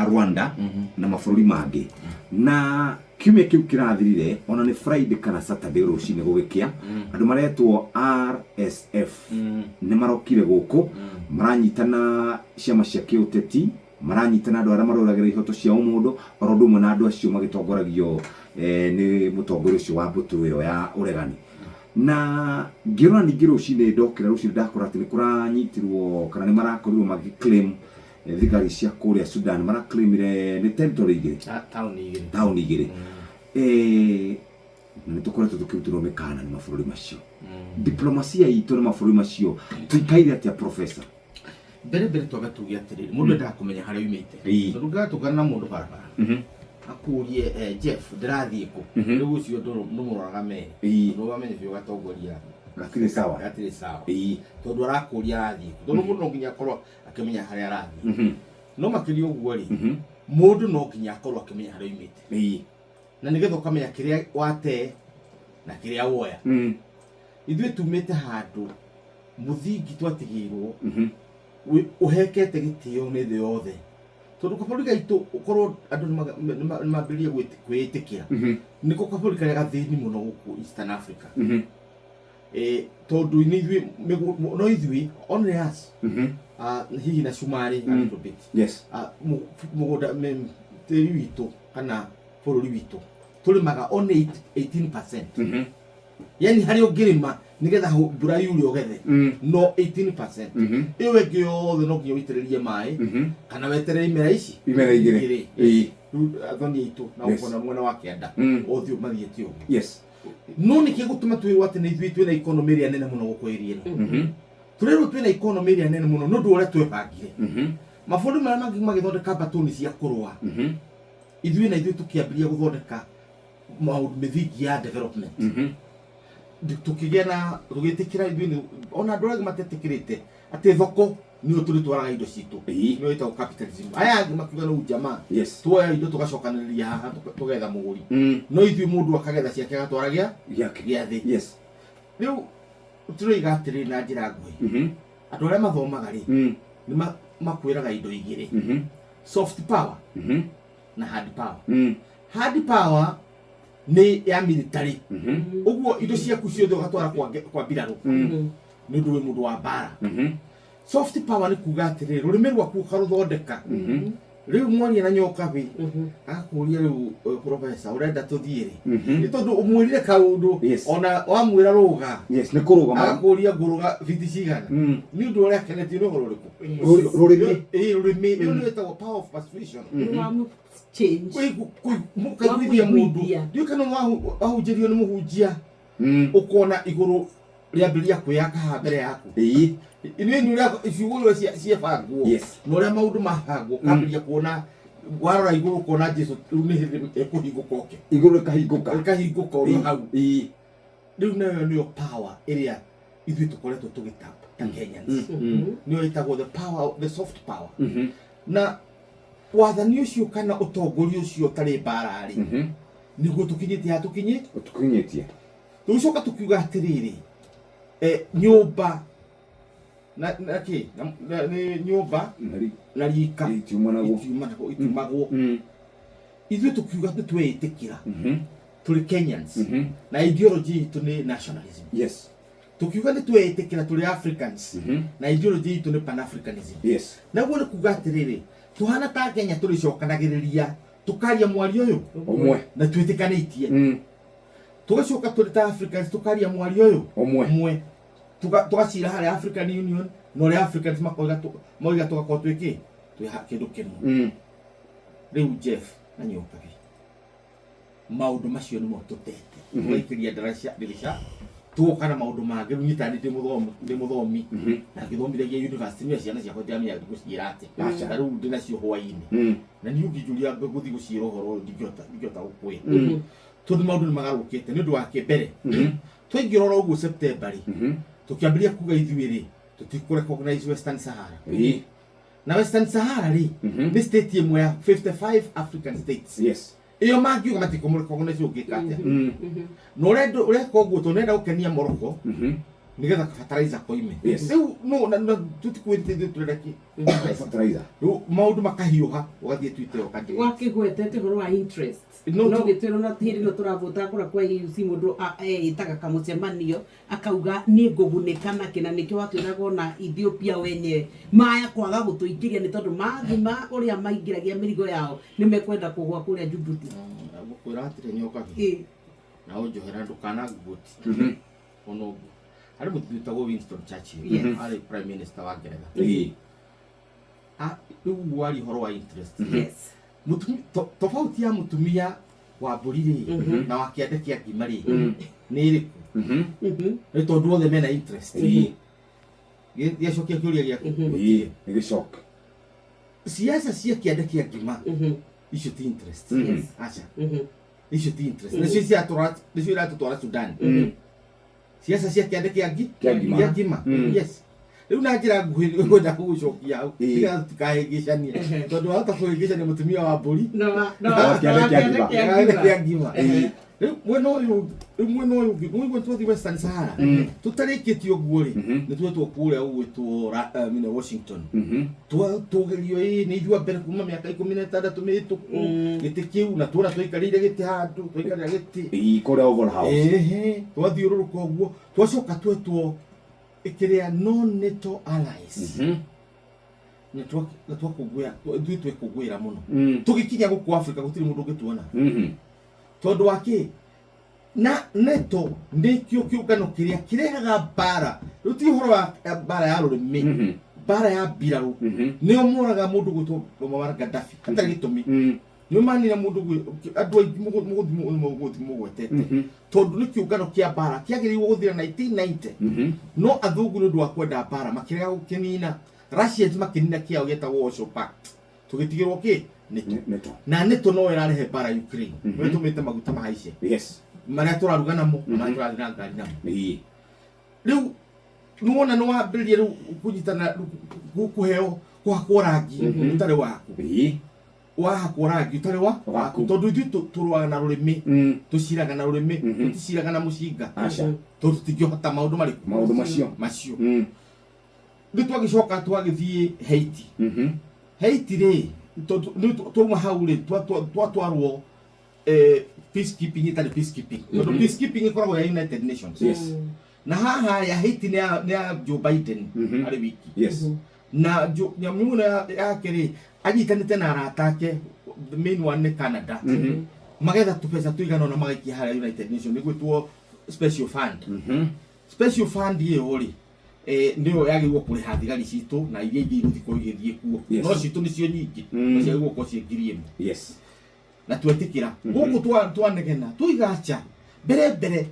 Rwanda na mabũrũri mangĩ. Na kiumia kĩu kĩrathirire, ona nĩ Friday kana Saturday rũcinĩ gũgĩkĩa, andũ maretwo RSF nĩ marokire gũkũ, maranyitana ciama cia kĩũteti, maranyitana andũ arĩa marũragĩra ihoto cia ũmũndũ, oro ũndũ ũmwe na andũ acio magĩtongoragio nĩ mũtongoria ũcio wa mbũtũ ĩyo ya ũregani. Na ngĩrora ningĩ rũcinĩ, ndokĩra rũcinĩ ndakora atĩ nĩ kũranyitirwo kana nĩ marakorirwo magĩ claim thigari cia kũrĩa Sudan maraclaimire nĩ territory igĩrĩ. Taũni igĩrĩ. Taũni igĩrĩ. Na nĩ tũkoretwo tũkĩrutĩrwo mĩkana nĩ mabũrũri macio. Diplomasia itũ na mabũrũri macio tũikaire atĩa, professor? Mbere mbere twambe tuge atĩrĩrĩ, mũndũ endaga kũmenya harĩa oimĩte. Tondũ ũngĩgatũngana na mũndũ barabara akũrie, "Jeff, ndĩrathiĩ kũ?" Rĩu ũcio ndũmũroraga merĩ, tondũ wamenya biũ gatongoria gatirĩ sawa. Gatirĩ sawa. Tondũ arakũria arathiĩ kũ, tondũ mũndũ no nginya akorwo akĩmenya harĩa arathiĩ. No makĩria ũguo rĩ, mũndũ no nginya akorwo akĩmenya harĩa oimĩte, na nĩgetha ũkamenya kĩrĩa wate na kĩrĩa woya. Ithuĩ tumĩte handũ mũthingi twatigĩirwo ũhekete gĩtĩo nĩ thĩ yothe, tondũ kabũrũri gaitũ ũkorwo andũ nĩmambĩrĩria kwĩĩtĩkĩra, nĩko kabũrũri karĩa gathĩni mũno gũkũ Eastern Africa. Tondũ nĩ ithuĩ no ithuĩ, only us, hihi na Cumarĩ a little bit. Mũgũnda, tĩri witũ kana bũrũri witũ tũrĩmaga only 18%. Yani harĩa ũngĩrĩma nĩgetha mbura yure ũgethe, no 18%. Ĩyo ĩngĩ yothe no nginya ũitĩrĩrie maĩ kana weterere imera ici imera igĩrĩ. Igĩrĩ. Rĩu athoni aitũ na ũkona mwena wa kĩanda othe mathiĩte ũguo. No nĩkĩ gũtũma twĩrwo atĩ nĩ ithuĩ twĩna economy ĩrĩa nene mũno gũkũ area ĩno? Tũrerwo twĩna economy ĩrĩa nene mũno nĩ ũndũ wa ũrĩa twebangire. Mabũrũri marĩa mangĩ magĩthondeka mbatũni cia kũrũa, ithuĩ na ithuĩ tũkĩambĩrĩria gũthondeka maũndũ mĩthingi ya development. Tũkĩgĩa na tũgĩtĩkĩra ithuĩ ona andũ arĩa angĩ matetĩkĩrĩte atĩ thoko nĩyo tũrĩtwaraga indo citũ, nĩyo ĩtagwo capitalism. Aya angĩ makiuga nĩ ujamaa. Tuoya indo tũgacokanĩrĩria haha, tũgetha mũgũri. No ithuĩ mũndũ akagetha ciake agatwara gĩa gĩake. Gĩathĩ. Rĩu tũroiga atĩrĩrĩ na njĩra nguhĩ, andũ arĩa mathomaga rĩ, nĩ makwĩraga indo igĩrĩ, soft power na hard power. Hard power nĩ ya military. Ũguo indo ciaku ciothe ũgatwara kwa mbirarũ nĩ ũndũ wĩ mũndũ wa mbara. Soft power nĩ kuga atĩrĩrĩ, rũrĩmĩ rwaku ũkarũthondeka. Rĩu mwaria na nyokabi, akũria, "Rĩu professor, ũrenda tũthiĩ rĩ?" Nĩ tondũ ũmwĩrire kaũndũ. Ona wamwĩra rũga, Yes, nĩ kũrũgama. Agakũria, "Ngũrũga biti cigana?" Nĩ ũndũ ũrĩa akenetio nĩ ũhoro ũrĩkũ? Rũrĩmĩ. Ĩĩ, rũrĩmĩ. Ĩyo nĩyo ĩtagwo power of persuasion. Nĩ wa change. Mũkaiguithia mũndũ. Wakũiguithia. Ndiũĩ kana wahunjĩrio nĩ mũhunjia, ũkona igũrũ rĩambĩrĩria kwĩyaka haha mbere yaku. Nĩ nĩ ũrĩa ciugo ũrĩa ciebangwo na ũrĩa maũndũ mabangwo, ũkambĩrĩria kuona, warora igũrũ ũkona Jesu rĩu nĩ hĩndĩ ĩkũhingũka oke. Igũrũ rĩkahingũka. Rĩkahingũka ũrĩ hau. Rĩu nayo nĩyo power ĩrĩa ithuĩ tũkoretwo tũgĩtap ta Kenyans, nĩyo ĩtagwo the power, the soft power. Na wathani ũcio kana ũtongoria ũcio ũtarĩ mbara rĩ, nĩguo tũkinyĩtie haha tũkinyĩ. Tũkinyĩtie. Tũgĩcoka tũkiuga atĩrĩrĩ, nyũmba na kĩ nĩ nyũmba na rika itiumanagwo. Itiumanagwo, itiumagwo. Ithuĩ tũkiuga nĩ twĩĩtĩkĩra tũrĩ Kenyans, na ideology itũ nĩ nationalism. Tũkiuga nĩ twĩĩtĩkĩra tũrĩ Africans, na ideology itũ nĩ pan-Africanism. Naguo nĩ kuga atĩrĩrĩ, tũhana ta Kenya tũrĩcokanagĩrĩria tũkaria mwario ũyũ ũmwe na twĩtĩkanĩtie. Tũgacoka tũrĩ ta Africans tũkaria mwario ũyũ ũmwe ũmwe. Tũgacira harĩa African Union na ũrĩa Africans makoiga, moiga tũgakorwo twĩ kĩ twĩ kĩndũ kĩmwe. Rĩu Jeff na Nyokabi, maũndũ macio nĩmo tũtete, tũgaikĩria ndaraca ndirica, tũgoka na maũndũ mangĩ. Rĩu niĩ tani ndĩ mũthomi, ndĩ mũthomi na ngĩthomithagia university. Niĩ ciana ciakwa ndiramenya ngũciĩra atĩa. Aca. Na rĩu ndĩnacio hwaĩ-inĩ, na niĩ ũngĩnjũria ngũthiĩ gũciĩra ũhoro ũyũ, ndingĩhota gũkwĩra, tondũ maũndũ nĩ magarũrũkĩte. Nĩ ũndũ wa kĩ? Mbere twaingĩra oro ũguo September rĩ, tũkĩambĩrĩria kuga ithuĩ rĩ tũtikũ recognize Western Sahara. Na Western Sahara rĩ, nĩ state ĩmwe ya 55 African states. Ĩyo mangiuga matikũmũ recognize, ũngĩka atĩa? Na ũrenda ũreka ũguo tondũ nĩrenda gũkenia Morocco. Nĩgetha fertilizer koime. Yes. Rĩu no na tũtikwĩrĩte ithuĩ tũrenda kĩ Fertilizer. Rĩu maũndũ makahiũha, ũgathiĩ Twitter ũkandĩka. Wakĩgwetete ũhoro wa interest. No No gĩtwĩrwo na hĩndĩ ĩno tũravota kũrĩa kwa AUC, mũndũ eĩtaga kamũcemanio akauga niĩ ngũgunĩka nakĩ, na nĩkĩo watwĩraga ona Ethiopia wenye maya kwaga gũtũingĩria nĩ tondũ mathima ũrĩa maingĩragia mĩrigo yao nĩ mekwenda kũgwa kũrĩa Djibouti. Ngũkwĩra atĩrĩ, nyokabi, na ũnjohera ndũkananguoti ona ũguo harĩ mũthuri wĩtagwo Winston Churchill, arĩ prime minister wa Ngeretha. Ah, rĩu waria ũhoro wa interest, tofauti ya mũtumia wa mbũri rĩ na wa kĩande kĩa ngima rĩ nĩ ĩrĩkũ? Nĩ tondũ othe mena interest. Gĩacokia kĩũria gĩaku. Ĩĩ, nĩ gĩcoka. Siasa cia kĩande kĩa ngima icio ti interest. Aca, icio ti interest, nĩcio ciatwara, nĩcio iratũtwara Sudan, siasa cia kĩande kĩa ngi Kĩa ngima. Kĩa ngima. Yes, rĩu na njĩra nguhĩ nĩ ngwenda gũgũcokia hau nĩgetha tũtikahĩngĩcanie, tondũ wahota kũhĩngĩcania mũtumia wa mbũri No wa no Wa kĩande kĩa ngima. Kĩande kĩa ngima. Rĩu mwena ũyũ, rĩu mwena ũyũ ũngĩ nĩguo twathiĩ Western Sahara tũtarĩkĩtie ũguo rĩ, nĩ twetwo kũrĩa ũgwĩtwo Washington. Tũgerio ĩ nĩ ithuĩ a mbere kuma mĩaka 16 mĩhĩtũku gĩtĩ kĩu, na tuona twaikarĩire gĩtĩ handũ twaikarĩra gĩtĩ. Ĩĩ, kũrĩa Oval House. Ĩhĩ, twathiũrũrũka ũguo, twacoka twetwo ĩkĩrĩa non NATO allies na twakũngũĩra, ithuĩ twekũngũĩra mũno. Tũgĩkinya gũkũ Africa gũtirĩ mũndũ ũngĩtuona. Tondũ wa kĩ? Na NATO nĩkĩo kĩũngano kĩrĩa kĩrehaga mbara. Rĩu ti ũhoro wa mbara ya rũrĩmĩ, mbara ya mbirarũ. Nĩo moraga mũndũ gwĩtwo Muammar Gaddafi hatarĩ gĩtũmi. Nĩo manina mũndũ andũ aingĩ mũgũthiĩ mũgwetete, tondũ nĩ kĩũngano kĩa mbara kĩagĩrĩirwo gũthira 1990, no athũngũ nĩ ũndũ wa kwenda mbara makĩrega gũkĩnina. Russians makĩnina kĩao gĩetagwo Warsaw Pact, tũgĩtigĩrwo kĩ? NATO. NATO. Na NATO no ĩrarehe mbara Ukraine, mm ĩtũmĩte maguta mahaice marĩa tũraruga namo na marĩa tũrathiĩ na ngari namo. Rĩu nĩwona nĩ wambĩrĩria rĩu kũnyitana, kũheo kũhakwo rangi ũtarĩ waku. Wahakwo rangi ũtarĩ wa Waku. Tondũ ithuĩ tũrũaga na rũrĩmĩ, tũciraga na rũrĩmĩ, tũticiraga na mũcinga, Aca. tondũ tũtingĩhota maũndũ marĩkũ? Maũndũ macio. Macio. Rĩu twagĩcoka twagĩthiĩ Haiti. Haiti rĩ, tondũ nĩ twauma hau rĩ, twatwarwo peacekeeping ĩtarĩ peacekeeping, tondũ peacekeeping ĩkoragwo ya United Nations. Na haha ya Haiti nĩ ya Joe Biden arĩ wiki. Na nyamũ ĩno yake rĩ, anyitanĩte na arata ake, the main one nĩ Canada, magetha tũbeca tũigana ũna magaikia harĩa United Nations, nĩ gwĩtwo special fund. Special fund ĩyo rĩ, nĩyo yagĩrĩirwo kũrĩha thigari citũ na iria ingĩ igũthiĩ korwo igĩthiĩ kuo. No citũ nĩcio nyingĩ, no ciagĩrĩirwo gũkorwo ciĩ 1000. Na twetĩkĩra gũkũ twanegena tũigacha mbere mbere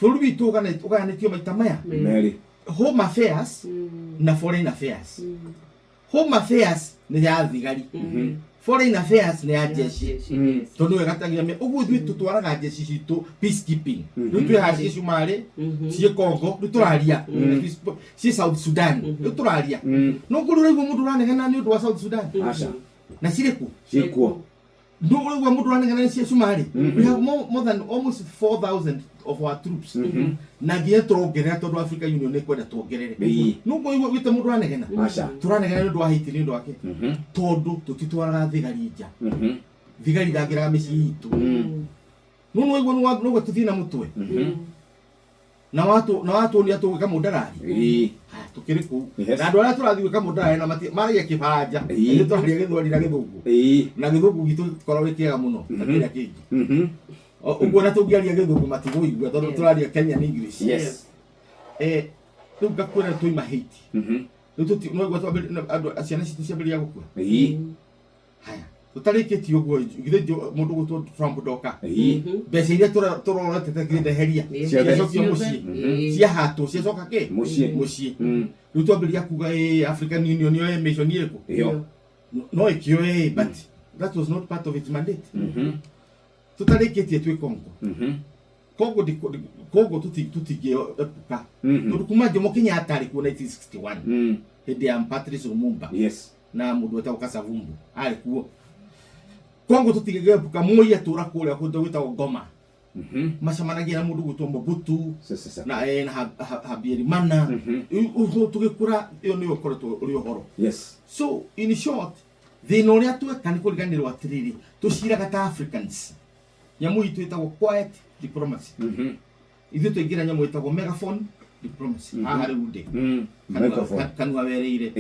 bũrũri witũ ũgayanĩtio maita maya. Merĩ. Home affairs na foreign affairs. Home affairs nĩ ya thigari, foreign affairs nĩ ya jeshi, tondũ nĩwe gatagia ũguo ithuĩ tũtwaraga jeshi citũ peacekeeping. Rĩu twĩ haha ciĩ Cumarĩ, ciĩ Congo, rĩu tũraria ciĩ South Sudan, rĩu tũraria no kũrĩ ũraigua mũndũ ũranegena nĩ ũndũ wa South Sudan? Aca. Na cirĩ kũ? Ciĩkuo. No ũraigua mũndũ ũranegena nĩ cia Cumarĩ? We have more than almost 4000 of our troops, na nginya tũrongerera tondũ Africa Union nĩ kwenda tuongerere. No kũigua wĩte mũndũ ũranegena? Aca. Tũranegena nĩ ũndũ wa Haiti nĩ ũndũ wake, tondũ tũtitwaraga thigari nja. Thigari ithangĩraga mĩciĩ itũ. No nĩwaigua nĩwaigua tũthiĩ na mũtwe na watuonia tũgwĩka mũndarari. Haya, tũkĩrĩ kũu na andũ arĩa tũrathiĩ gwĩka mũndarari na maragia kĩbaranja. Ithuĩ tũraria gĩthweri na gĩthũngũ, na gĩthũngũ gitũ gĩtikoragwo gĩ kĩega mũno ta kĩrĩa kĩngĩ. Ũguo na tũngĩaria gĩthũngũ matigũigua tondũ tũraria Kenyan English. Rĩu ngakwĩra twaima Haiti, rĩu no igua andũ ciana citũ ciambĩrĩria gũkua. Haya, tũtarĩkĩtie ũguo, githĩ mũndũ gwĩtwo Trump ndoka? Mbeca iria tũrorete githĩ ndeheria? Ciothe. Ciacokio mũciĩ. Ciahatwo ciacoka kĩ? Mũciĩ. Mũciĩ. Rĩu twambĩrĩria kuga ĩ African Union yoe mission ĩrĩkũ? Ĩyo. No ĩkĩoe, but that was not part of its mandate. Tũtarĩkĩtie twĩ Congo. Congo Congo tũtingĩepuka, tondũ kuma Jomo Kenyatta arĩ kuo 1961, hĩndĩ ya Patrice Lumumba na mũndũ wetagwo Kasavumbu arĩ kuo, Congo tũtingĩepuka. Moi atũra kũrĩa kũndũ gwĩtagwo Goma. Macemanagia na mũndũ gwĩtwo Mobutu Sasa. na na Habyarimana. Ũguo tũgĩkũra, ĩyo nĩyo ũkoretwo ũrĩ ũhoro. So in short, thĩna ũrĩa tweka nĩ kũriganĩrwo atĩrĩrĩ, tũciraga ta Africans nyamũ itũ ĩtagwo quiet diplomacy. Ithuĩ twaingĩra nyamũ ĩtagwo megaphone diplomacy. Haha rĩu ndĩ Microphone. Kanua wereire.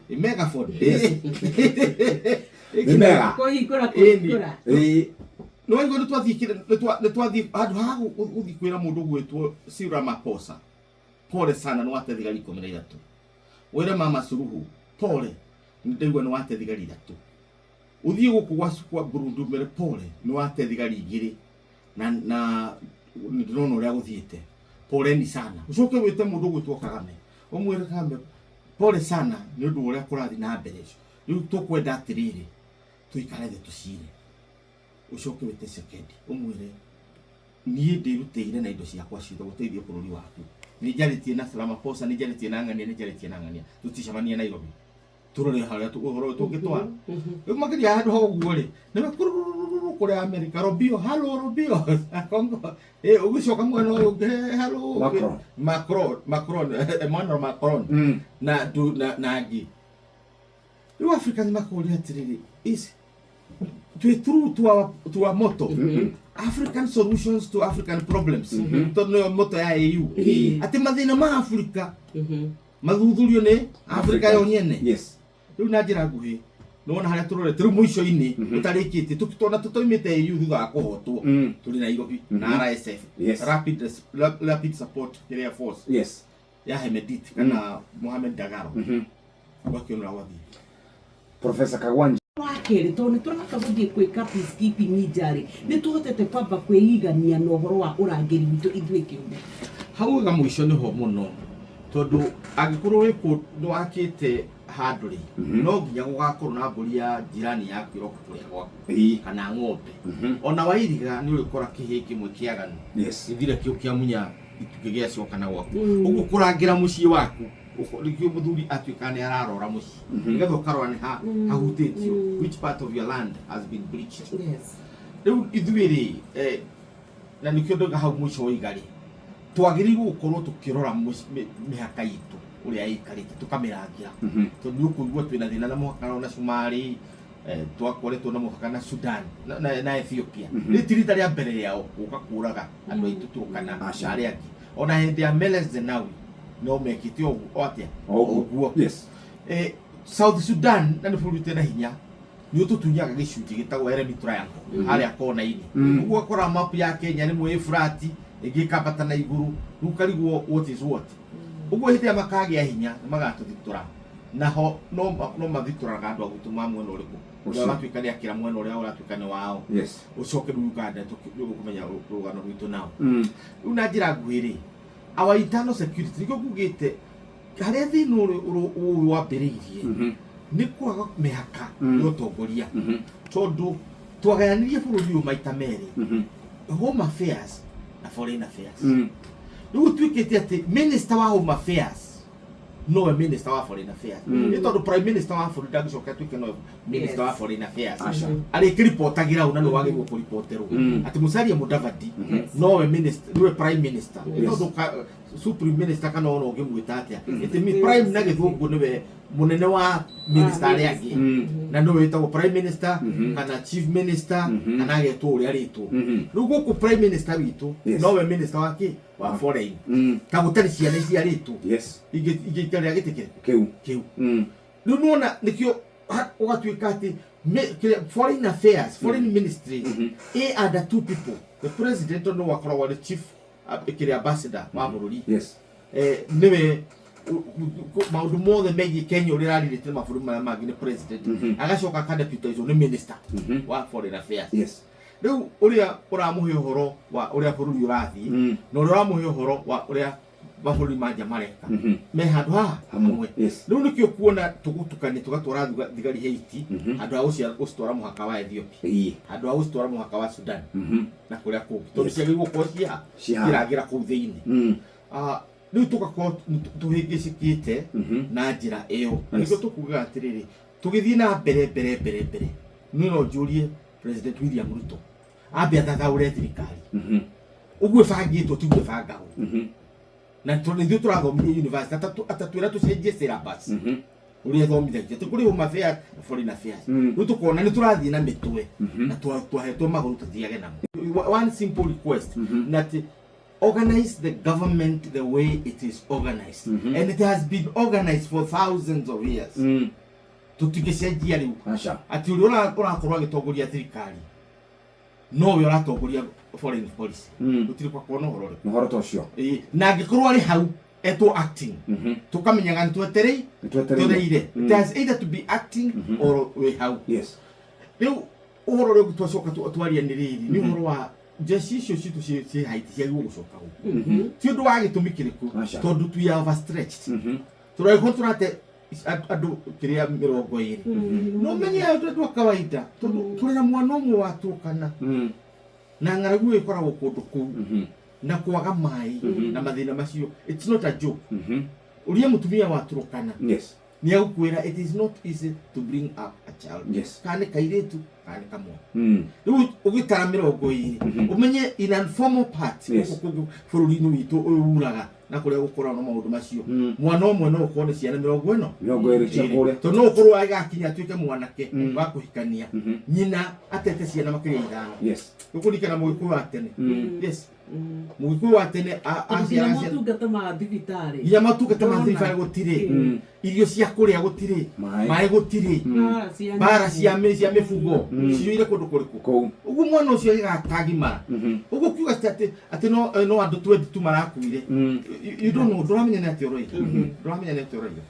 Megaphone. Nĩ mega. Kũhingũra Ĩni. kũhingũra. Nĩ waigua nĩ twathiĩ nĩ twathiĩ handũ ha gũthiĩ kwĩra mũndũ gwĩtwo Cyril Ramaphosa, "Pole sana, nĩ wate thigari 13," wĩre Mama Suluhu, "Pole, nĩ ndaigua nĩ wate thigari 3," ũthiĩ gũkũ kwa Burundi ũmere, "Pole, nĩ wate thigari 2 na nĩ ndĩrona ũrĩa gũthiĩte, poleni sana." Ũcoke wĩte mũndũ ũgwĩtwo Kagame, ũmwĩre, "Kagame, pole sana nĩ ũndũ wa ũrĩa kũrathiĩ na mbere. Rĩu tũkwenda atĩrĩrĩ, tũikare thĩ tũcire." Ũcoke wĩte Tshisekedi, ũmwĩre, "Niĩ ndĩrutĩire na indo ciakwa ciothe gũteithia bũrũri waku. Nĩ njarĩtie na Ramaphosa, nĩ njarĩtie na ng'ania, nĩ njarĩtie na ng'ania. Tũticemania Nairobi, tũrore harĩa ũhoro ũyũ tũngĩtwara." Rĩu makĩria handũ ha ũguo rĩ, nĩwe kurururu kũrĩa Amerika, Rubio, hello Rubio, Congo, ũgĩcoka mwena ũyũ ũngĩ, hello Macron. Macron, Macron, Emmanuel Macron na na angĩ. Rĩu Africans makoria atĩrĩrĩ, is twĩ true to our motto, African solutions to African problems, tondũ nĩyo motto ya AU, atĩ mathĩna ma Afrika mathuthurio nĩ Afrika yo nyene? Rĩu na njĩra nguhĩ, nĩwona harĩa tũrorete rĩu mũico-inĩ ũtarĩkĩtie, tũkĩtona tũtoimĩte AU thutha wa kũhotwo, tũrĩ Nairobi na RSF, Rapid Support kĩrĩa Force ya Hemedti kana Mohamed Dagalo, ũgakĩona gwathiĩ. Professor Kagwanja. Wa kerĩ, tondũ nĩ tũrahota gũthiĩ gwĩka peacekeeping nja-rĩ, nĩ tũhotete kwamba kwĩigania na ũhoro wa ũrangĩri witũ ithuĩ kĩũmbe? Hau ga mũico nĩho mũno, tondũ angĩkorwo wĩ kũ nĩ wakĩte handũ rĩ, no nginya gũgakorwo na mbũri ya jirani yaku ĩroka kũrĩa gwaku kana ng'ombe. Ona wairiga nĩ ũrĩkora kĩhĩ kĩmwe kĩaganu gĩthire kĩu kĩamunya itumbĩ gĩacoka na gwaku. Ũguo kũrangĩra mũciĩ waku, nĩkĩo mũthuri atuĩka nĩ ararora mũciĩ, nĩgetha ũkarora nĩ ha hahutĩtio, which part of your land has been breached. Rĩu ithuĩ rĩ, na nĩkĩo ndauga hau mũico waiga rĩ, twagĩrĩirwo gũkorwo tũkĩrora mĩhaka itũ ũrĩa ĩikarĩte, tũkamĩrangĩra, tondũ nĩ ũkũigua twĩna thĩna na mũhaka na Cumarĩ, twakoretwo na mũhaka na Sudan na Ethiopia. Rĩ ti rita rĩa mbere rĩao gũka kũraga andũ aitũ Turkana na Aca. arĩa angĩ. Ona hĩndĩ ya Meles Zenawi no mekĩte ũguo o atĩa? O ũguo. Ũguo. South Sudan na nĩ bũrũri ũtarĩ na hinya, nĩ ũtũtunyaga gĩcunjĩ gĩtagwo Eremi Triangle harĩa kona-inĩ. Ũguo ũgakora map ya Kenya rĩmwe ĩ flat, ĩngĩ ĩkambata na igũrũ, rĩu ũkarigwo what is what. Ũguo hĩndĩ ĩrĩa makagĩa hinya nĩ magatũthitũra, naho no mathitũraga andũ a gwitũ ma mwena ũrĩkũ? Ũcio. Ũrĩa ũratuĩka nĩ akĩra mwena ũrĩa ũratuĩka nĩ wao. Ũcoke rĩu Uganda, ũkũmenya rũgano rwitũ nao. Rĩu na njĩra nguhĩ rĩ, our internal security, nĩkĩo ngugĩte harĩa thĩna ũyũ wambĩrĩirie nĩ kwaga mĩhaka ya ũtongoria, tondũ twagayanirie bũrũri ũyũ maita merĩ, home affairs na foreign affairs. Rĩu ũtuĩkĩte atĩ minister wa home affairs nowe minister wa foreign affairs, nĩ tondũ prime minister wa bũrũri ndangĩcoka atuĩke nowe minister wa foreign affairs. Aca. Arĩkĩribotagĩra u na nĩ wagĩrĩirwo kũriboterwo atĩ Musalia Mudavadi nowe minister, niwe prime minister, nĩ tondũ supreme minister kana ona ũngĩmwĩta atĩa, ĩtĩ mi prime na gĩthũngũ nĩwe mũnene wa minister arĩa angĩ, na nĩwe wĩtagwo prime minister kana chief minister kana agetwo ũrĩa rĩtwo. Rĩu gũkũ prime minister witũ nowe minister wa kĩ? Wa foreign. Ta gũtarĩ ciana iciarĩtwo ingĩikarĩra gĩtĩ kĩrĩkũ? Kĩu. Kĩu. Rĩu nĩwona nĩkĩo ũgatuĩka atĩ foreign affairs, foreign ministry ĩ under two people. The president no akoragwo arĩ chief kĩrĩa, ambassador wa bũrũri. Nĩwe maũndũ mothe megiĩ Kenya ũrĩa ĩrarirĩte na mabũrũri marĩa mangĩ nĩ president. Agacoka akadeputizwo nĩ minister wa foreign affairs. Rĩu ũrĩa ũramũhe ũhoro wa ũrĩa bũrũri ũrathiĩ na ũrĩa ũramũhe ũhoro wa ũrĩa mabũrũri ma nja mareka me handũ haha hamwe. Rĩu nĩkĩo kuona tũgũtukania tũgatwara thigari Haiti handũ ha gũcitwara mũhaka wa Ethiopia, handũ ha gũcitwara mũhaka wa Sudan na kũrĩa kũngĩ, tondũ ciagĩrĩirwo gũkorwo ciha Cihaha. cirangĩra kũu thĩinĩ. Rĩu tũgakorwo tũhĩngĩcĩkĩte na njĩra ĩyo. Nĩkĩo tũkugaga atĩrĩrĩ, tũgĩthiĩ na mbere mbere mbere mbere, niĩ no njũrie President William Ruto ambe athathaũre thirikari. Ũguo ĩbangĩtwo tiguo ĩbangagwo. Na tondũ ithuĩ tũrathomithia university atatwĩra tũcenjie syllabus ũrĩa ĩthomithagio atĩ kũrĩ home affairs na foreign affairs. Rĩu tũkona nĩ tũrathiĩ na mĩtwe na twahetwo magũrũ tũthiage namo. One simple request na atĩ organize the government the way it is organized, and it has been organized for thousands of years. Tũtingĩcenjia rĩu. Aca. Atĩ ũrĩa ũrakorwo agĩtongoria thirikari nowe ũratongoria foreign policy. Gũtirĩ kwa kuona ũhoro ũrĩkũ. Ũhoro ta ũcio. Ĩĩ, na angĩkorwo arĩ hau etwo acting, tũkamenyaga nĩ tweterei. Nĩtwetereire. Twetereire. It has either to be acting or wĩ hau. Rĩu ũhoro ũrĩa ũngĩ twacoka twaria nĩ rĩrĩ, nĩ ũhoro wa jeshi icio citũ ciĩ Haiti ciagĩrĩirwo gũcoka gũkũ, ti ũndũ wa gĩtũmi kĩrĩkũ? Aca. Tondũ we are overstretched. Tũragĩkorwo tũrate andũ kĩrĩa 20, no menye andũ a kawaida, tondũ kũrera mwana ũmwe wa Turkana na ng'aragu ĩyo ĩkoragwo kũndũ kũu na kwaga maĩ na mathĩna macio, it's not a joke. Ũria mũtumia wa Turkana, nĩ agũkwĩra it is not easy to bring up a child, kana nĩ kairĩtu kana nĩ kamwana. Rĩu ũgĩtara 20, ũmenye in an formal part gũkũ kũngĩ bũrũri-inĩ witũ ũyũ uraga na kũrĩa gũkoragwo na maũndũ macio, mwana ũmwe no ũkorwo nĩ ciana 40. 20 cia kũrĩa. Tondũ no ũkorwo agĩgakinya atuĩke mwanake wa kũhikania, nyina atete ciana makĩria 5. Ũkũririkana Mũgĩkũyũ wa tene? Yes, Mũgĩkũyũ wa tene Tondũ nginya aciara ciana motungata ma thibitarĩ. Nginya motungata ma Ndona. thibitarĩ gũtirĩ, irio cia kũrĩa gũtirĩ, Maĩ. maĩ gũtirĩ, Mbara cia mbara nyamũ. cia mĩbugo ciyũire kũndũ kũrĩkũ. Kũu. Ũguo mwana ũcio agĩgatagimara ũguo kiuga atĩ no andũ 20 tu marakuire. You don't know, ndũramenya nĩ atĩa ũroiga, ndũramenya nĩ atĩa ũroiga.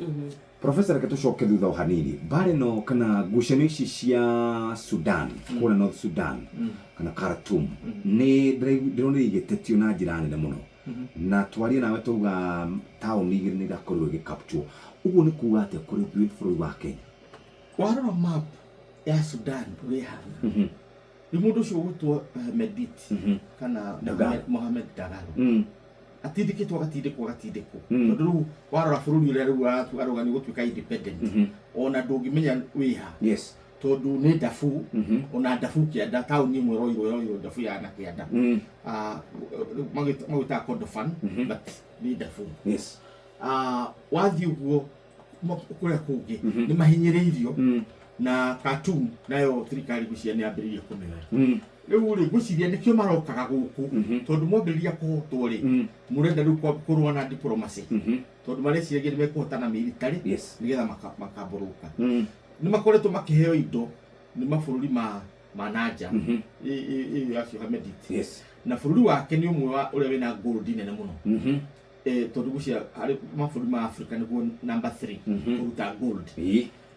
Professor, reke tũcoke thutha o hanini. Mbara ĩno kana ngucanio ici cia Sudan, kũrĩa North Sudan kana Khartoum, nĩ ndĩronire igĩtetio na njĩra nene mũno, na twarie nawe tauga taũni igĩrĩ nĩ irakorirwo igĩcapture. Ũguo nĩ kuga atĩa kũrĩ ithuĩ bũrũri wa Kenya? Warora map ya Sudan ũrĩa ĩhana, nĩ mũndũ ũcio ũgwĩtwo Medit kana Dagalo. Mohamed Dagalo atindĩkĩtwo, agatindĩkwo, agatindĩkwo, tondũ rĩu warora bũrũri ũrĩa rĩu arauga nĩ gũtuĩka independent, ona ndũngĩmenya wĩha, tondũ nĩ Darfur. Ona Darfur kĩanda, taũni ĩmwe ĩroirwo Darfur ya na kĩanda. Ah, magwĩtaga Kordofan, but nĩ Darfur. Ah, wathiĩ ũguo kũrĩa kũngĩ nĩ mahinyĩrĩirio, na Khartoum nayo thirikari ngwĩciria nĩ yambĩrĩirie kũmĩoya. Rĩu rĩ, ngwĩciria nĩkĩo marokaga gũkũ, tondũ mwambĩrĩria kũhotwo rĩ, mũrenda rĩu kũrũa na diplomacy, tondũ mareciragia nĩ mekũhotana military nĩgetha makambũrũka. Nĩ makoretwo makĩheo indo nĩ mabũrũri ma nanja ĩyo acio Hamedit, na bũrũri wake nĩ ũmwe wa ũrĩa wĩna gold nene mũno, tondũ gwĩciria harĩ mabũrũri ma Africa nĩguo number 3 kũruta gold.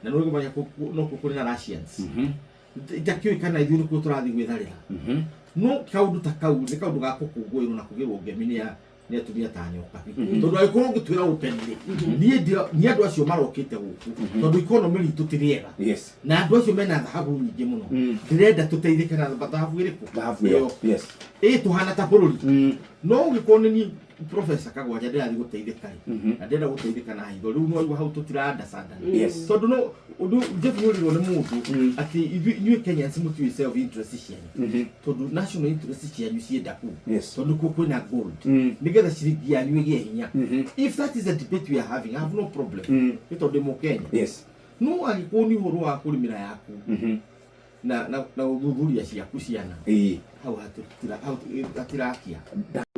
Na nĩ ũkũmenya no kuo kũrĩ na Russians. Itakĩũĩ kana ithuĩ nĩkuo tũrathiĩ gwĩtharĩra. No kaũndũ ta kau nĩ kaũndũ ga gũkũngũĩrwo na kũgĩrwo ngemi nĩ atumia ta Nyokabi, tondũ angĩkorwo ũngĩtwĩra openly, niĩ niĩ andũ acio marokĩte gũkũ tondũ economy ritũ ti rĩega, na andũ acio mena thahabu nyingĩ mũno, ndĩrenda tũteithĩke na thahabu ĩrĩkũ? Thahabu ĩyo. Ĩ tũhana ta bũrũri. No ũngĩkorwo nĩ niĩ Professor Kagwanja ndĩrathiĩ gũteithĩka rĩ, na ndĩrenda gũteithĩka na hitho, rĩu no igua hau tũtira understand, tondũ no ũndũ Jeff ũrirwo nĩ mũndũ atĩ inyuĩ Kenyans mũtiũĩ self interest cianyu, tondũ national interest cianyu cienda kuu, tondũ kuo kwĩna gold, nĩgetha ciringi yanyu ĩgĩe hinya. If that is a debate we are having, I have no problem, nĩ tondũ ndĩ Mũkenya. No angĩkorwo nĩ ũhoro wa kũrĩmĩra yaku na gũthuthuria ciaku ciana, hau hau hatirakia.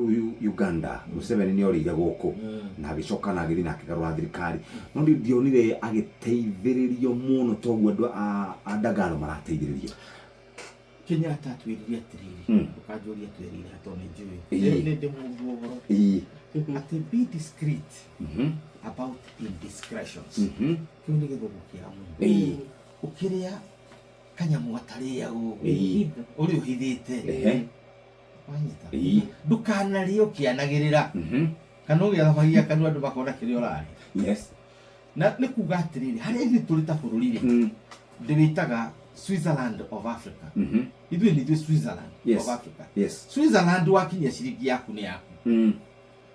Ũyũ Uganda Museveni nĩ orĩire gũkũ na agĩcoka na agĩthiĩ na akĩgarũra thirikari, no niĩ ndionire agĩteithĩrĩrio mũno toguo andũ a Dagalo marateithĩrĩrio. Kenyatta atwĩrire atĩrĩrĩ, ũkanjũria atwĩrire tondũ nĩ njũĩ, nĩ ndĩ mũndũ ũhoro, atĩ be discreet about indiscretions. Kĩu nĩ gĩthũngũ kĩega mũno. Ũkĩrĩa kanyamũ gatarĩagwo, ũrĩ ũhithĩte, wanyita, ndũkanarĩe ũkĩanagĩrĩra kana ũgĩathamagia kanua andũ makona kĩrĩa ũrarĩa. Na nĩ kuga atĩrĩrĩ, harĩa ithuĩ tũrĩ ta bũrũri rĩ, ndĩwĩtaga Switzerland of Africa. Ithuĩ nĩ ithuĩ Switzerland of Africa. Switzerland wakinyia ciringi yaku nĩ yaku,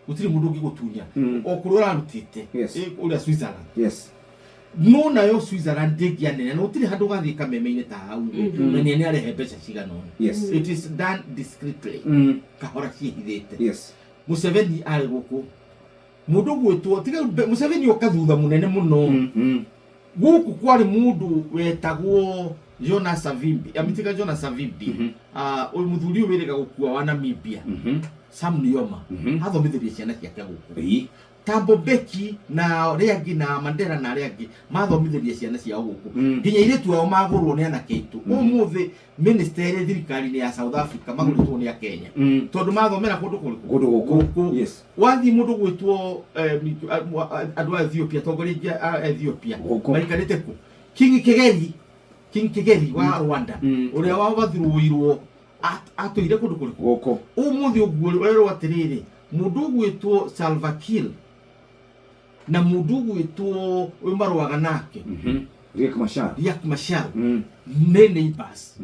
gũtirĩ mũndũ ũngĩgũtunya o kũrĩa ũrarutĩte. Ũrĩa Switzerland. No nayo Switzerland ndĩngĩanene na gũtirĩ handũ ũgathiĩ kameme-inĩ ta hau na nĩ arehe mbeca cigana ũna. It is done discreetly, kahora ciĩhithĩte. Museveni arĩ gũkũ, mũndũ gwĩtwo tiga Museveni oka thutha mũnene mũno. Gũkũ kwarĩ mũndũ wetagwo Jonas Savimbi, amitiga Jonas Savimbi. Ah, ũyũ mũthuri ũyũ wĩrĩga gũkua wa Namibia, Sam Nujoma, athomithirie ciana ciake gũkũ. Thabo Mbeki na arĩa angĩ na Mandela na arĩa angĩ mathomithirie ciana ciao gũkũ. Nginya airĩtu ao magũrwo nĩ anake aitũ. Ũmũthĩ minister ĩrĩ thirikari-inĩ ya South Africa magũrĩtwo nĩ Akenya, tondũ mathomera kũndũ kũrĩkũ? Kũndũ gũkũ. Gũkũ. Wathiĩ mũndũ gwĩtwo andũ a Ethiopia, atongoria aingĩ a Ethiopia Gũkũ. maikarĩte kũ? King Kigeli, King Kigeli wa Rwanda, ũrĩa wabathirũirwo atũire kũndũ kũrĩkũ? Gũkũ. Ũmũthĩ ũguo ũrerwo atĩrĩrĩ, mũndũ ũgwĩtwo Salva Kiir na mũndũ ũgwĩtwo ũyũ marũaga nake, Riek Machar. Riek Machar, nĩ neighbors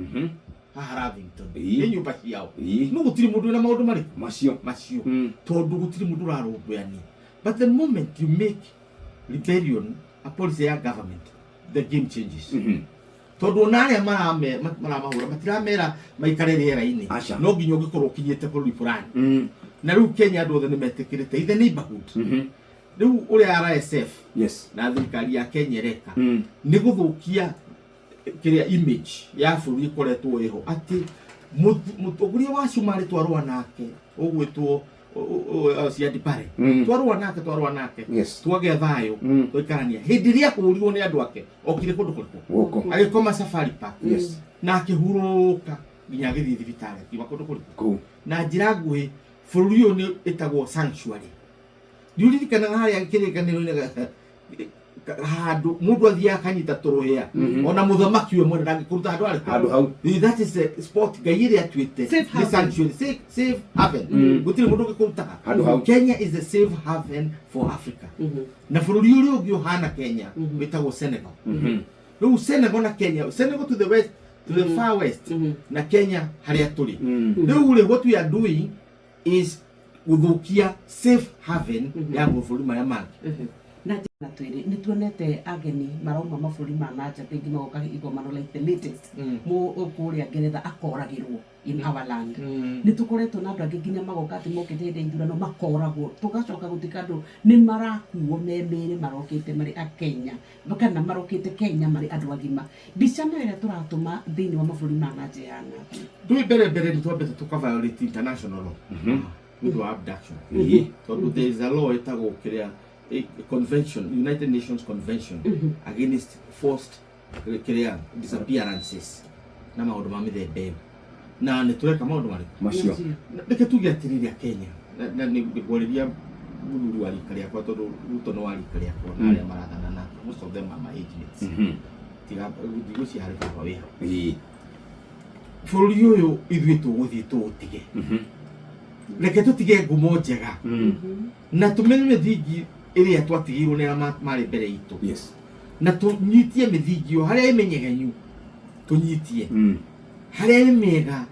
haha Lavington. Nĩ nyũmba ciao. No gũtirĩ mũndũ wĩna maũndũ marĩkũ? Macio. Macio. Tondũ gũtirĩ mũndũ ũrarũmbũyania. But the moment you make rebellion a policy ya government, the game changes. Tondũ ona arĩa maramahũra matiramera maikare rĩera-inĩ. Aca. No nginya ũngĩkorwo ũkinyĩte bũrũri fulani. Na rĩu Kenya andũ othe nĩ metĩkĩrĩte in the neighborhood. Rĩu ũrĩa RSF na thirikari ya Kenya ĩreka nĩ gũthũkia kĩrĩa image ya bũrũri ĩkoretwo ĩho, atĩ mũtongoria wa Cumarĩ twarũa nake ũgwĩtwo Siad Barre, twarũa nake, twagĩa thayũ, twaikarania. Hĩndĩ ĩrĩa ahũrirwo nĩ andũ ake, okire kũndũ kũrĩkũ? Gũkũ. Agĩkoma Safari Park na akĩhurũka nginya agĩthiĩ thibitarĩ, akiuma kũndũ kũrĩkũ? Kũu. Na njĩra nguhĩ, bũrũri ũyũ nĩ ĩtagwo sanctuary. Nĩ ũririkanaga harĩa kĩrĩkanĩro-inĩ handũ mũndũ athiaga akanyita tũrũhĩa, ona mũthamaki we mwene ndangĩkũruta handũ harĩkũ? Handũ hau. That is the spot Ngai ĩrĩa atuĩte Safe nĩ haven. sanctuary, safe haven. Gũtirĩ mũndũ ũngĩkũrutaga Handũ hau. Kenya is the safe haven for Africa. Na bũrũri ũrĩa ũngĩ ũhana Kenya wĩtagwo Senegal. Rĩu Senegal na Kenya, Senegal to the west, to the far west, na Kenya harĩa tũrĩ rĩu rĩ, what we are doing is gũthũkia safe haven ya mabũrũri marĩa mangĩ. Na njĩra twĩrĩ nĩ tuonete ageni marauma mabũrũri ma nanja rĩngĩ magoka igomano, like the latest mũ kũrĩa Ngeretha akoragĩrwo in our land. Nĩ tũkoretwo na andũ angĩ nginya magoka atĩ mokĩte hĩndĩ ya ithurano makoragwo, tũgacoka gũtuĩka andũ nĩ marakuo me mĩĩrĩ marokĩte marĩ a Kenya kana marokĩte Kenya marĩ andũ agima. Mbica nayo ĩrĩa tũratũma thĩinĩ wa mabũrũri ma nanja ya ng'atĩ? Ndũĩ mbere mbere nĩ twambĩte tũka violate international law nĩ ũndũ wa abduction, tondũ there is a law ĩtagwo kĩrĩa convention, United Nations Convention against Forced kĩrĩa Disappearances na maũndũ ma mĩthemba ĩyo. Na nĩ tũreka maũndũ marĩkũ? Macio. Reke tuge atĩrĩrĩ, a Kenya, na nĩ ngwarĩria mũthuri wa rika rĩakwa, tondũ Ruto nĩ wa rika rĩakwa na arĩa marathana nake, most of them are my age mates, tiga ndigwĩciria harĩ baba wĩ hau. Bũrũri ũyũ ithuĩ tũgũthiĩ tũũtige. Reke tũtige ngumo njega na tũmenye mĩthingi ĩrĩa twatigĩirwo nĩ arĩa marĩ mbere itũ, na tũnyitie mĩthingi ĩyo harĩa ĩmenyegenyu, tũnyitie harĩa ĩ mĩega,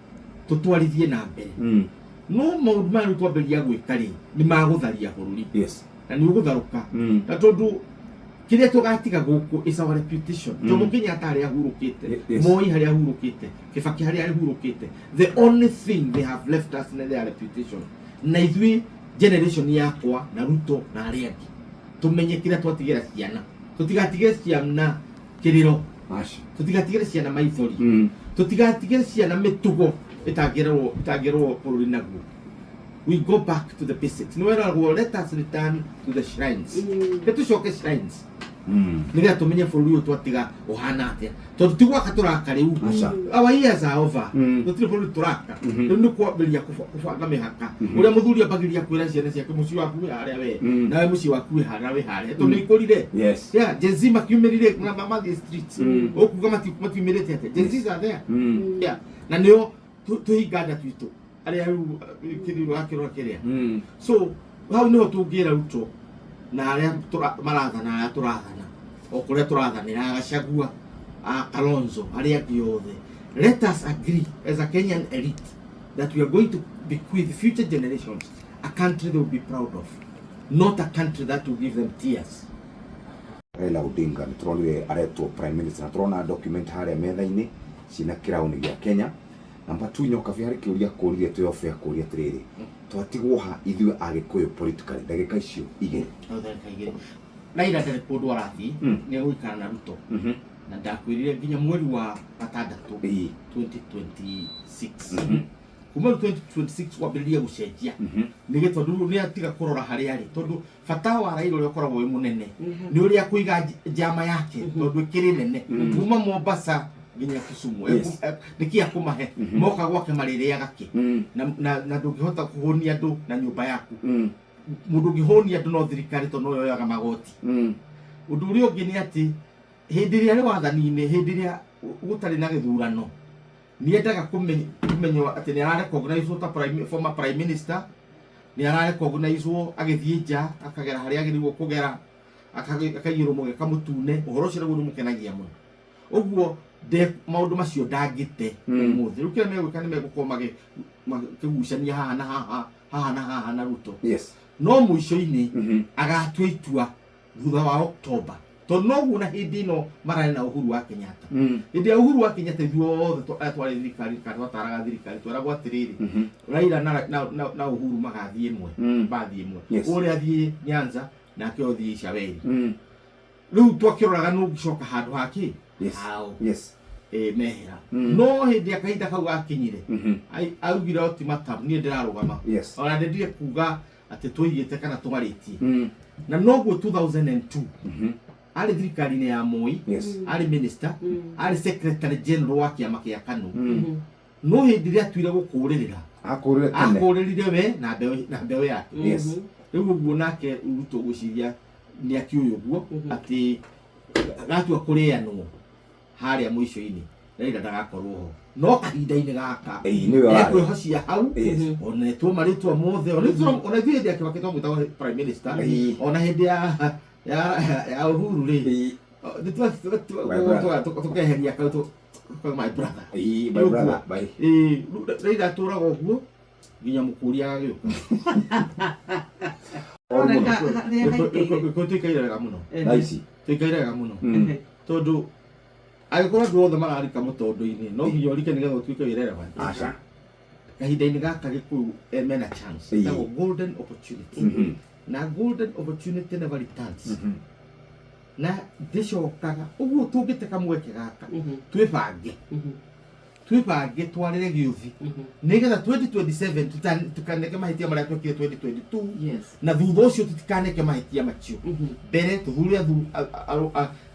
tũtwarithie na mbere. No maũndũ maya rĩu twambĩrĩria gwĩka rĩ, nĩ magũtharia bũrũri na nĩ ũgũtharũka, na tondũ kĩrĩa tũgatiga gũkũ is our reputation. Jomo Kenyatta harĩa ahurũkĩte, Moi harĩa ahurũkĩte, Kibaki harĩa ahurũkĩte, the only thing they have left us nĩ their reputation. Na ithuĩ generation yakwa na Ruto na arĩa angĩ tũmenye kĩrĩa twatigĩra ciana. Tũtigatigĩre ciana kĩrĩro, Aca. tũtigatigĩre ciana maithori, tũtigatigĩre ciana mĩtugo ĩtangĩrerwo bũrũri naguo. We go back to the basics. Nĩ weragwo, let us return to the shrines. Nĩ tũcoke shrines nĩgetha tũmenye bũrũri ũyũ twatiga ũhana atĩa, tondũ ti gwaka tũraka rĩu. Aca. Our years are over. Gũtirĩ bũrũri tũraka rĩu, nĩ kwambĩrĩria kũbanga mĩhaka. Ũrĩa mũthuri ambagĩrĩria kwĩra ciana ciake, mũciĩ waku wĩ harĩa we, nawe mũciĩ waku wĩ harĩa, wĩ harĩa, tondũ nĩ ikũrire. Yeah, Gen Z makiumĩrire na mathiĩ streets. Ũkuga matiumĩrĩte atĩa? Gen Zs are there. Yeah. Na nĩo tũhinganda twitũ arĩa rĩu kĩrĩro akĩrora kĩrĩa. So hau nĩho tũngĩra Ruto na arĩa marathana, arĩa tũrathana, o kũrĩa tũrathanĩra, Gachagua, a Kalonzo, arĩa angĩ othe, let us agree as a Kenyan elite that we are going to bequeath future generations a country they will be proud of, not a country that will give them tears. Raila Odinga nĩ tũronire aretwo prime minister na tũrona document harĩa metha-inĩ ciĩna kĩraũni gĩa Kenya. Number 2, Nyokabi harĩ kĩũria kũririe twĩ off air kũria atĩrĩrĩ, twatigwo ha ithuĩ Agĩkũyũ politically ndagĩka icio igĩrĩ? Ndagĩka igĩrĩ. Raila ndarĩ kũndũ arathiĩ, nĩ egũikara na Ruto. Na ndakwĩrire nginya mweri wa gatandatũ 2026. Kuma rĩu 2026 kwambĩrĩria gũcenjia. Nĩ tondũ rĩu nĩ atiga kũrora harĩa arĩ, tondũ bata wa Raila ũrĩa ũkoragwo wĩ mũnene nĩ ũrĩa kũiga njama yake, tondũ ĩkĩrĩ nene kuma Mombasa nginya Kisumu. Nĩkĩ akũmahe moka gwake marĩrĩaga kĩ? Na ndũngĩhota kũhũnia andũ na nyũmba yaku. Mũndũ ũngĩhũnia andũ no thirikari, tondũ no yoyaga magoti. Ũndũ ũrĩa ũngĩ nĩ atĩ hĩndĩ ĩrĩa arĩ wathani-inĩ, hĩndĩ ĩrĩa gũtarĩ na gĩthurano, nĩendaga kũmenywo atĩ nĩ ararecognizwo ta former prime minister, nĩ ararecognizwo agĩthiĩ nja akagera harĩa agĩrĩirwo kũgera, akaigĩrwo mũgeka mũtune. Ũhoro ũcio naguo nĩ ũmũkenagia mũno. Ũguo maũndũ macio ndangĩte ũmũthĩ. Rĩu kĩrĩa megwĩka nĩ megũkorwo makĩgucania haha na haha, haha na haha na Ruto. No mũico-inĩ agatua itua thutha wa October, tondũ noguo na hĩndĩ ĩno mararĩ na Uhuru wa Kenyatta. Hĩndĩ ya Uhuru wa Kenyatta ithuothe arĩa twarĩ thirikari kana twataraga thirikari tweragwo atĩrĩrĩ, Raila na Uhuru magathiĩ ĩmwe, bathiĩ ĩmwe. Ũrĩa athiĩ Nyanza nake ũthiĩ Icaweri. Rĩu twakĩroraga nũ ũngĩcoka handũ hakĩ hao. Mehera. No hĩndĩ ya kahinda kau gakinyire, augire ultimatum, niĩ ndĩrarũgama. Ona ndendire kuga atĩ tũigĩte kana twarĩtie. Na noguo 2002 arĩ thirikari-inĩ ya Moi, arĩ minister, arĩ secretary general wa kĩama kĩa KANU. No hĩndĩ ĩrĩa atuire gũkũrĩrĩra, Akũrĩre tene. Akũrĩrire we na mbeũ yake. Rĩu ũguo nake Ruto gwĩciria nĩ akĩũĩ ũguo atĩ gatua kũrĩanwo harĩa mũico-inĩ Raila ndagakorwo ho, no kahinda-inĩ gaka Ĩĩ, nĩwe warĩ. ekwĩhocia hau. Ona etwo marĩtwa mothe, ona ithuĩ hĩndĩ ya Kibaki twamwĩtaga prime minister. Ona hĩndĩ ya Uhuru rĩ, My brother. tũkeheria kau my brother. Ĩĩ, my brother, bye. Ĩĩ, Raila atũraga ũguo nginya mũkũria agagĩũka. Oru mũno. Harĩa haikaire. Gĩkũyũ tũikaire wega mũno. Thaa ici. Tũikaire wega mũno, tondũ angĩkorwo andũ othe mararika mũtondo-inĩ, no nginya ũrike nĩgetha ũtuĩke wĩ relevant. Aca. Kahinda-inĩ gaka Gĩkũyũ mena chance ĩtagwo golden opportunity, na golden opportunity never returns, na ndĩcokaga. Ũguo tũngĩte kamweke gaka, twĩbange, twĩbange, twarĩre gĩũthi nĩgetha 2027 tukaneke mahĩtia marĩa twekire 2022, na thutha ũcio tũtikaneke mahĩtia macio. Mbere tũthure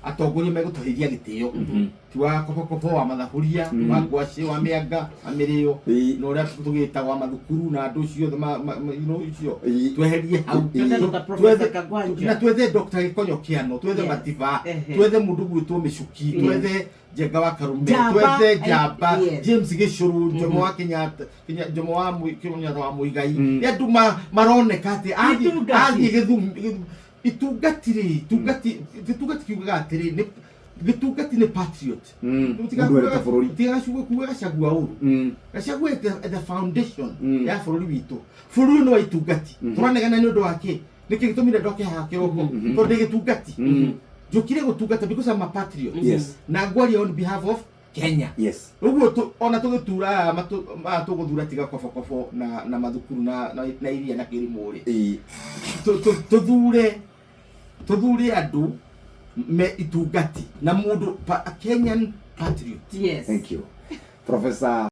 atongoria megũtũheithia gĩtĩo, ti wa kobokobo, wa mathaburia, wa ngwacĩ, wa mĩanga, wa mĩrĩo, na ũrĩa tũgĩtaga wa mathukuru na andũ ciothe icio tweherie hau. Twethe ta Professor Kagwanja. Na twethe Dr. Gĩkonyo Kĩano, twethe Matiba, twethe mũndũ gwĩtwo Mĩcuki, twethe Njenga wa Karume, Njamba, twethe Njamba, James Gĩcũrũ, Njomo wa Kenyatta, Njomo wa Kenyatta wa Muigai. Nĩ andũ maroneka atĩ Itungati. athiĩ itungati rĩ, itungati, gĩtungati kiugaga atĩrĩ, gĩtungati nĩ patriot. Mũndũ wendete bũrũri. Tiga kuga Gachagua ũru. Gachagua is the foundation ya bũrũri witũ. Bũrũri ũyũ nĩ wa itungati. Tũranegena nĩ ũndũ wa kĩ? Nĩkĩ gĩtũmire ndoke haha kĩroko? Tondũ ndĩ gĩtungati, njũkire gũtungata because I'm a patriot. Na ngwaria on behalf of Kenya. Ũguo ona tũgĩtura aya maya tũgũthura, tiga kobokobo na mathukuru na iria na kĩrimũ rĩ, tũthure andũ me itungati na mũndũ a Kenyan patriot. Thank you, Professor.